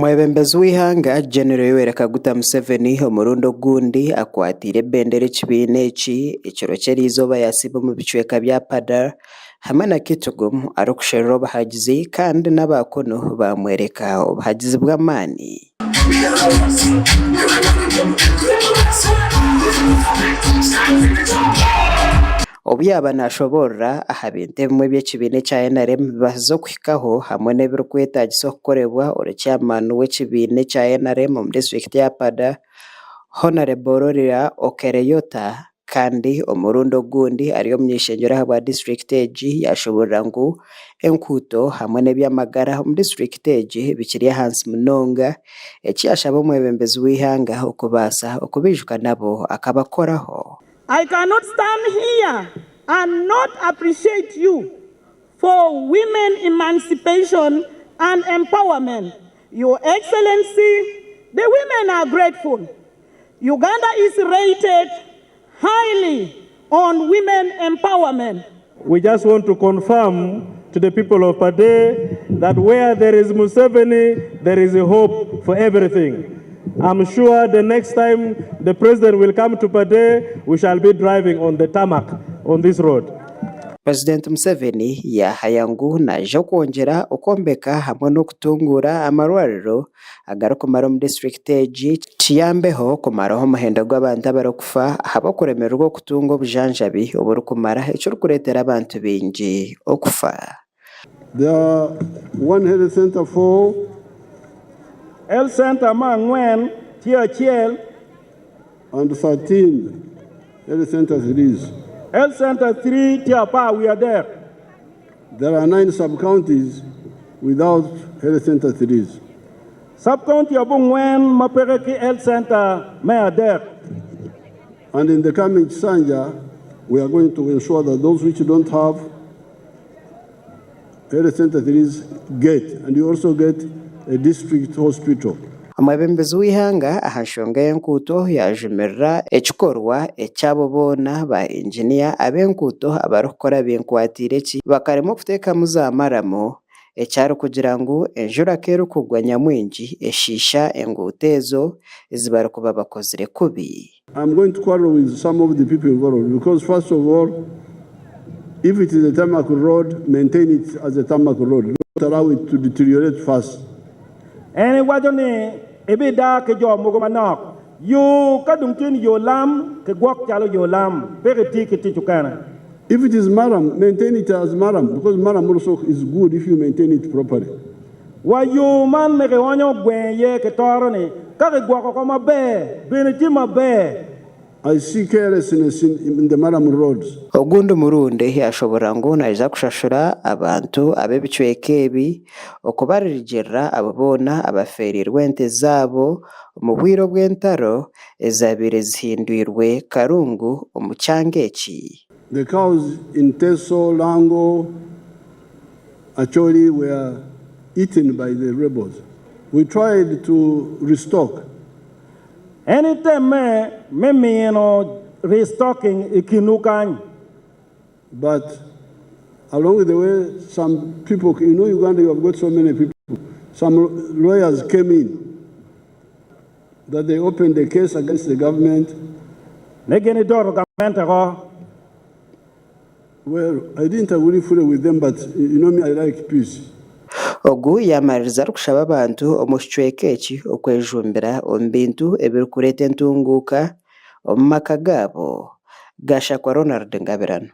Omwebembezi w'eihanga General Yoweri Kaguta Museveni omurundi ogundi akwatiire ebendera ekibiina eki ekiro ky'erizooba yasiiba omu bicweka bya Pader hamwe na Kitgum arikusherura obuhagizi kandi n'aba kunu baamworeka obuhagizi bw'amaani. Obu yaaba naashoboorora aha bintu ebimwe ebi ekibiina ekya nrm bibaasize okuhikaho hamwe n'ebirikwetaagisa okukorebwa ori chairman w'ekibiina ekya nrm omu disiturikiti ya Pader, Hon. Rorira Okereyota kandi omurundi ogundi ari omuny'eishengyero ahabwa disiturikiti egi yaashoboorora ngu enguuto hamwe n'eby'amagara omu disiturikiti egi bikiri ahansi munonga eki yaashaba omwebembezi w'eihanga okubaasa okubiijuka nabo akabakoraho. I cannot stand here and not appreciate you for women emancipation and empowerment. Your Excellency, the women are grateful. Uganda is rated highly on women empowerment. We just want to confirm to the people of Pader that where there is Museveni, there is a hope for everything. I'm sure the next time the president will come to Pader, we shall be driving on the tarmac on this road. Purezidenti Museveni yaahaya ngu naija kwongyera okwombeka hamwe n'okutunguura amarwariro agarikumara omu disiturikiti egi kiyambeho kumaraho omuhendo gw'abantu abarikufa ahabw'okuremererwa okutunga obujanjabi oburikumara ekirikureetera abantu baingi okufa. There are one health center for. Health center me angwen tye acel. And 13 health center threes. Health center three tye apar wiye adek. There are nine sub-counties without health center threes. Sub-county abongwen ma peke ki health center me adek. And in the coming Kisanja, we are going to ensure that those which don't have health center threes get, and you also get a district hospital. Omwebembezi w'eihanga aha nshonga y'enguuto yaajumirira ekikorwa eky'abo boona ba inginiya ab'enguuto abarikukora binkwatiire eki bakaremwa kuteekamu za maramu eki arikugira ngu enjura ku erikugwa nyamwingi eshiisha enguuto ezo ezi barikuba bakozire kubi. I'm going to quarrel with some of the people involved because first of all, if it is a tarmac road, maintain it as a tarmac road. Don't allow it to deteriorate fast. En iwaco ni ibidaa ki jo mogo manok. Yo ka dong tye ni yo lam, kigwok calo yo lam, pe kiti ki tic okene. If it is murram, maintain it as murram because murram also is good if you maintain it properly. Wa yo man me kionyo gweng iye ki toro-ni, ka kigwoko oko maber, bene tye maber. I see carelessness in the murram roads. Ogundi murundi yaashoboorora ngu naija kushashura abantu ab'ebicweka ebi okubaririgirira abo boona abafeereirwe ente zaabo omu bwire obw'entaro ezaabaire zihindwirwe karungu omu kyanga eki. The cows in Teso, Lango, Acholi were eaten by the rebels. We tried to restock. En itemme me mino restocking i kinwu kany. But along the way some people, you know Uganda you have got so many people, some lawyers came in that they opened a case against the government. Ne gin idoto gamente ko. Well, I didn't agree fully with them but you know me I like peace. Ogu yaamaririza arikushaba abantu omu kicweka eki okwejumbira omu bintu ebirikureeta entunguuka omu maka gaabo. Gashakwa Ronald Ngabirano.